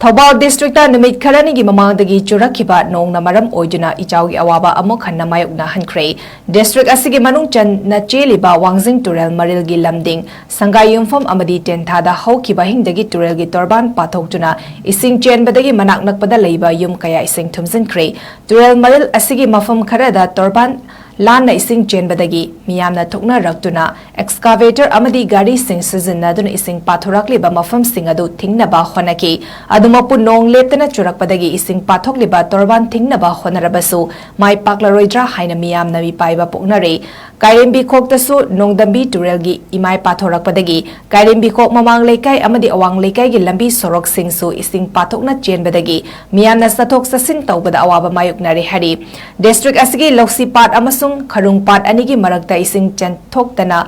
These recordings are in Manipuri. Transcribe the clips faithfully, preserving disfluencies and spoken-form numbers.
ꯊꯧꯕꯥꯜ ꯗꯤꯁꯇ꯭ꯔꯤꯛꯇ ꯅꯨꯃꯤꯠ ꯈꯔꯅꯤꯒꯤ ꯃꯃꯥꯡꯗꯒꯤ ꯆꯨꯔꯛꯈꯤꯕ ꯅꯣꯡꯅ ꯃꯔꯝ ꯑꯣꯏꯗꯨꯅ ꯏꯆꯥꯎꯒꯤ ꯑꯋꯥꯕ ꯑꯃꯨꯛ ꯍꯟꯅ ꯃꯥꯌꯣꯛꯅꯍꯟꯈ꯭ꯔꯦ꯫ ꯗꯤꯁꯇ꯭ꯔꯤꯛ ꯑꯁꯤꯒꯤ ꯃꯅꯨꯡ ꯆꯟꯅ ꯆꯦꯜꯂꯤꯕ ꯋꯥꯡꯖꯤꯡ ꯇꯨꯔꯦꯜ ꯃꯔꯤꯜꯒꯤ ꯂꯝꯗꯤꯡ, ꯁꯪꯒꯥꯏ ꯌꯨꯝꯐꯝ ꯑꯃꯗꯤ ꯇꯦꯟꯊꯥꯗ ꯍꯧꯈꯤꯕ ꯑꯍꯤꯡꯗꯒꯤ ꯇꯨꯔꯦꯜꯒꯤ ꯇꯣꯔꯕꯥꯟ ꯄꯥꯊꯣꯛꯇꯨꯅ ꯏꯁꯤꯡ ꯆꯦꯟꯕꯗꯒꯤ ꯃꯅꯥꯛ ꯅꯛꯄꯗ ꯂꯩꯕ ꯌꯨꯝ ꯀꯌꯥ ꯏꯁꯤꯡ ꯊꯨꯝꯖꯤꯟꯈ꯭ꯔꯦ꯫ ꯇꯨꯔꯦꯜ ꯃꯔꯤꯜ ꯑꯁꯤꯒꯤ ꯃꯐꯝ ꯈꯔꯗ ꯇꯣꯔꯕꯥꯟ ꯂꯥꯟꯅ ꯏꯁꯤꯡ ꯆꯦꯟꯕꯗꯒꯤ ꯃꯤꯌꯥꯝꯅ ꯊꯣꯛꯅꯔꯛꯇꯨꯅ excavator ꯑꯃꯗꯤ ꯒꯥꯔꯤꯁꯤꯡ ꯁꯤꯖꯤꯟꯅꯗꯨꯅ ꯏꯁꯤꯡ ꯄꯥꯊꯣꯔꯛꯂꯤꯕ ꯃꯐꯝꯁꯤꯡ ꯑꯗꯨ ꯊꯤꯡꯅꯕ ꯍꯣꯠꯅꯈꯤ꯫ ꯑꯗꯨꯃꯛꯄꯨ ꯅꯣꯡ ꯂꯦꯞꯇꯅ ꯆꯨꯔꯛꯄꯗꯒꯤ ꯏꯁꯤꯡ ꯄꯥꯊꯣꯛꯂꯤꯕ ꯇꯣꯔꯕꯥꯟ ꯊꯤꯡꯅꯕ ꯍꯣꯠꯅꯔꯕꯁꯨ ꯃꯥꯏ ꯄꯥꯛꯂꯔꯣꯏꯗ꯭ꯔꯥ ꯍꯥꯏꯅ ꯃꯤꯌꯥꯝꯅ ꯃꯤꯄꯥꯏꯕ ꯄꯣꯛꯅꯔꯦ꯫ ꯀꯥꯏꯔꯦꯝꯕꯤ ꯈꯣꯛꯇꯁꯨ ꯅꯣꯡꯗꯝꯕꯤ ꯇꯨꯔꯦꯜꯒꯤ ꯏꯃꯥꯏ ꯄꯥꯊꯣꯔꯛꯄꯗꯒꯤ ꯀꯥꯏꯔꯦꯝꯕꯤ ꯈꯣꯛ ꯃꯃꯥꯡ ꯂꯩꯀꯥꯏ ꯑꯃꯗꯤ ꯑꯋꯥꯡ ꯂꯩꯀꯥꯏꯒꯤ ꯂꯝꯕꯤ ꯁꯣꯔꯣꯛꯁꯤꯡꯁꯨ ꯏꯁꯤꯡ ꯄꯥꯊꯣꯛꯅ ꯆꯦꯟꯕꯗꯒꯤ ꯃꯤꯌꯥꯝꯅ ꯆꯠꯊꯣꯛ ꯆꯠꯁꯤꯟ ꯇꯧꯕꯗ ꯑꯋꯥꯕ ꯃꯥꯌꯣꯛꯅꯔꯦ ꯍꯥꯏꯔꯤ꯫ ꯗꯤꯁꯇ꯭ꯔꯤꯛ ꯑꯁꯤꯒꯤ ꯂꯧꯁꯤ ꯄꯥꯠ ꯑꯃꯁꯨꯡ ꯈꯔꯨꯡ ꯄꯥꯠ ꯑꯅꯤꯒꯤ ꯃꯔꯛꯇ ꯏꯁꯤꯡ ꯆꯦꯟꯊꯣꯛꯇꯅ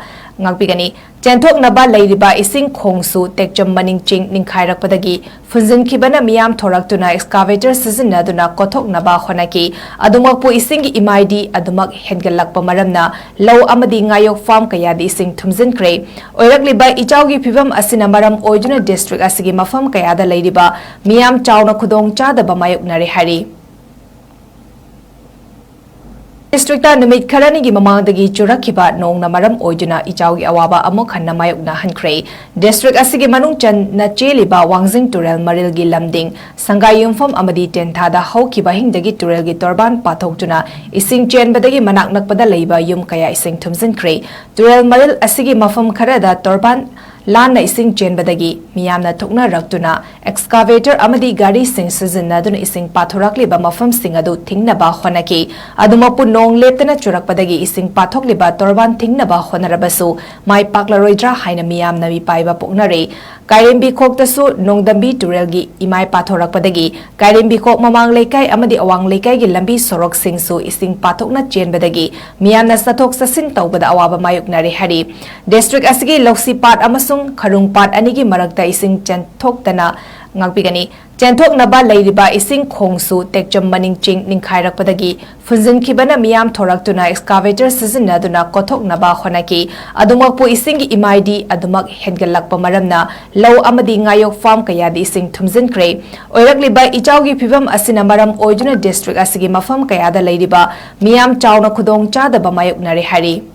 ꯉꯥꯛꯄꯤꯒꯅꯤ꯫ ꯆꯦꯟꯊꯣꯛꯅꯕ ꯂꯩꯔꯤꯕ ꯏꯁꯤꯡ ꯈꯣꯡꯁꯨ ꯇꯦꯛꯆꯝ ꯃꯅꯤꯡ ꯆꯤꯡ ꯅꯤꯡꯈꯥꯏꯔꯛꯄꯗꯒꯤ ꯐꯨꯟꯖꯤꯟꯈꯤꯕꯅ ꯃꯤꯌꯥꯝ ꯊꯣꯔꯛꯇꯨꯅ excavator ꯁꯤꯖꯤꯟꯅꯗꯨꯅ ꯀꯣꯊꯣꯛꯅꯕ ꯍꯣꯠꯅꯈꯤ꯫ ꯑꯗꯨꯃꯛꯄꯨ ꯏꯁꯤꯡꯒꯤ ꯏꯃꯥꯏꯗꯤ ꯑꯗꯨꯃꯛ ꯍꯦꯟꯒꯠꯂꯛꯄ ꯃꯔꯝꯅ ꯂꯧ ꯑꯃꯗꯤ ꯉꯥꯌꯣꯛ ꯐꯥꯝ ꯀꯌꯥꯗ ꯏꯁꯤꯡ ꯊꯨꯝꯖꯤꯟꯈ꯭ꯔꯦ꯫ ꯑꯣꯏꯔꯛꯂꯤꯕ ꯏꯆꯥꯎꯒꯤ ꯐꯤꯕꯝ ꯑꯁꯤꯅ ꯃꯔꯝ ꯑꯣꯏꯗꯨꯅ ꯗꯤꯁꯇ꯭ꯔꯤꯛ ꯑꯁꯤꯒꯤ ꯃꯐꯝ ꯀꯌꯥꯗ ꯂꯩꯔꯤꯕ ꯃꯤꯌꯥꯝ ꯆꯥꯎꯅ ꯈꯨꯗꯣꯡ ꯆꯥꯗꯕ ꯃꯥꯌꯣꯛꯅꯔꯦ ꯍꯥꯏꯔꯤ꯫ ꯗꯤꯁꯇ꯭ꯔꯤꯛꯇ ꯅꯨꯃꯤꯠ ꯈꯔꯅꯤꯒꯤ ꯃꯃꯥꯡꯗꯒꯤ ꯆꯨꯔꯛꯈꯤꯕ ꯅꯣꯡꯅ ꯃꯔꯝ ꯑꯣꯏꯗꯨꯅ ꯏꯆꯥꯎꯒꯤ ꯑꯋꯥꯕ ꯑꯃꯨꯛ ꯍꯟꯅ ꯃꯥꯌꯣꯛꯅꯍꯟꯈ꯭ꯔꯦ꯫ ꯗꯤꯁꯇ꯭ꯔꯤꯛ ꯑꯁꯤꯒꯤ ꯃꯅꯨꯡ ꯆꯟꯅ ꯆꯦꯜꯂꯤꯕ ꯋꯥꯡꯖꯤꯡ ꯇꯨꯔꯦꯜ ꯃꯔꯤꯜꯒꯤ ꯂꯝꯗꯤꯡ, ꯁꯪꯒꯥꯏ ꯌꯨꯝꯐꯝ ꯑꯃꯗꯤ ꯇꯦꯟꯊꯥꯗ ꯍꯧꯈꯤꯕ ꯑꯍꯤꯡꯗꯒꯤ ꯇꯨꯔꯦꯜꯒꯤ ꯇꯣꯔꯕꯥꯟ ꯄꯥꯊꯣꯛꯇꯨꯅ ꯏꯁꯤꯡ ꯆꯦꯟꯕꯗꯒꯤ ꯃꯅꯥꯛ ꯅꯛꯄꯗ ꯂꯩꯕ ꯌꯨꯝ ꯀꯌꯥ ꯏꯁꯤꯡ ꯊꯨꯝꯖꯤꯟꯈ꯭ꯔꯦ꯫ ꯇꯨꯔꯦꯜ ꯃꯔꯤꯜ ꯑꯁꯤꯒꯤ ꯃꯐꯝ ꯈꯔꯗ ꯇꯣꯔꯕꯥꯟ ꯂꯥꯟꯅ ꯏꯁꯤꯡ ꯆꯦꯟꯕꯗꯒꯤ ꯃꯤꯌꯥꯝꯅ ꯊꯣꯛꯅꯔꯛꯇꯨꯅ excavator ꯑꯃꯗꯤ ꯒꯥꯔꯤꯁꯤꯡ ꯁꯤꯖꯤꯟꯅꯗꯨꯅ ꯏꯁꯤꯡ ꯄꯥꯊꯣꯔꯛꯂꯤꯕ ꯃꯐꯝꯁꯤꯡ ꯑꯗꯨ ꯊꯤꯡꯅꯕ ꯍꯣꯠꯅꯈꯤ꯫ ꯑꯗꯨꯃꯛꯄꯨ ꯅꯣꯡ ꯂꯦꯞꯇꯅ ꯆꯨꯔꯛꯄꯗꯒꯤ ꯏꯁꯤꯡ ꯄꯥꯊꯣꯛꯂꯤꯕ ꯇꯣꯔꯕꯥꯟ ꯊꯤꯡꯅꯕ ꯍꯣꯠꯅꯔꯕꯁꯨ ꯃꯥꯏ ꯄꯥꯛꯂꯔꯣꯏꯗ꯭ꯔꯥ ꯍꯥꯏꯅ ꯃꯤꯌꯥꯝꯅ ꯃꯤꯄꯥꯏꯕ ꯄꯣꯛꯅꯔꯦ꯫ ꯀꯥꯏꯔꯦꯝꯕꯤ ꯈꯣꯛꯇꯁꯨ ꯅꯣꯡꯗꯝꯕꯤ ꯇꯨꯔꯦꯜꯒꯤ ꯏꯃꯥꯏ ꯄꯥꯊꯣꯔꯛꯄꯗꯒꯤ ꯀꯥꯏꯔꯦꯝꯕꯤ ꯈꯣꯛ ꯃꯃꯥꯡ ꯂꯩꯀꯥꯏ ꯑꯃꯗꯤ ꯑꯋꯥꯡ ꯂꯩꯀꯥꯏꯒꯤ ꯂꯝꯕꯤ ꯁꯣꯔꯣꯛꯁꯤꯡꯁꯨ ꯏꯁꯤꯡ ꯄꯥꯊꯣꯛꯅ ꯆꯦꯟꯕꯗꯒꯤ ꯃꯤꯌꯥꯝꯅ ꯆꯠꯊꯣꯛ ꯆꯠꯁꯤꯟ ꯇꯧꯕꯗ ꯑꯋꯥꯕ ꯃꯥꯌꯣꯛꯅꯔꯦ ꯍꯥꯏꯔꯤ꯫ ꯗꯤꯁꯇ꯭ꯔꯤꯛ ꯑꯁꯤꯒꯤ ꯂꯧꯁꯤ ꯄꯥꯠ ꯑꯃꯁꯨꯡ ꯈꯔꯨꯡ ꯄꯥꯠ ꯑꯅꯤꯒꯤ ꯃꯔꯛꯇ ꯏꯁꯤꯡ ꯆꯦꯟꯊꯣꯛꯇꯅ ꯉꯥꯛꯄꯤꯒꯅꯤ꯫ ꯆꯦꯟꯊꯣꯛꯅꯕ ꯂꯩꯔꯤꯕ ꯏꯁꯤꯡ ꯈꯣꯡꯁꯨ ꯇꯦꯛꯆꯝ ꯃꯅꯤꯡ ꯆꯤꯡ ꯅꯤꯡꯈꯥꯏꯔꯛꯄꯗꯒꯤ ꯐꯨꯟꯖꯤꯟꯈꯤꯕꯅ ꯃꯤꯌꯥꯝ ꯊꯣꯔꯛꯇꯨꯅ excavator ꯁꯤꯖꯤꯟꯅꯗꯨꯅ ꯀꯣꯊꯣꯛꯅꯕ ꯍꯣꯠꯅꯈꯤ꯫ ꯑꯗꯨꯃꯛꯄꯨ ꯏꯁꯤꯡꯒꯤ ꯏꯃꯥꯏꯗꯤ ꯑꯗꯨꯃꯛ ꯍꯦꯟꯒꯠꯂꯛꯄ ꯃꯔꯝꯅ ꯂꯧ ꯑꯃꯗꯤ ꯉꯥꯌꯣꯛ farm ꯀꯌꯥꯗ ꯏꯁꯤꯡ ꯊꯨꯝꯖꯤꯟꯈ꯭ꯔꯦ꯫ ꯑꯣꯏꯔꯛꯂꯤꯕ ꯏꯆꯥꯎꯒꯤ ꯐꯤꯕꯝ ꯑꯁꯤꯅ ꯃꯔꯝ ꯑꯣꯏꯗꯨꯅ district ꯑꯁꯤꯒꯤ ꯃꯐꯝ ꯀꯌꯥꯗ ꯂꯩꯔꯤꯕ ꯃꯤꯌꯥꯝ ꯆꯥꯎꯅ ꯈꯨꯗꯣꯡ ꯆꯥꯗꯕ ꯃꯥꯌꯣꯛꯅꯔꯦ ꯍꯥꯏꯔꯤ꯫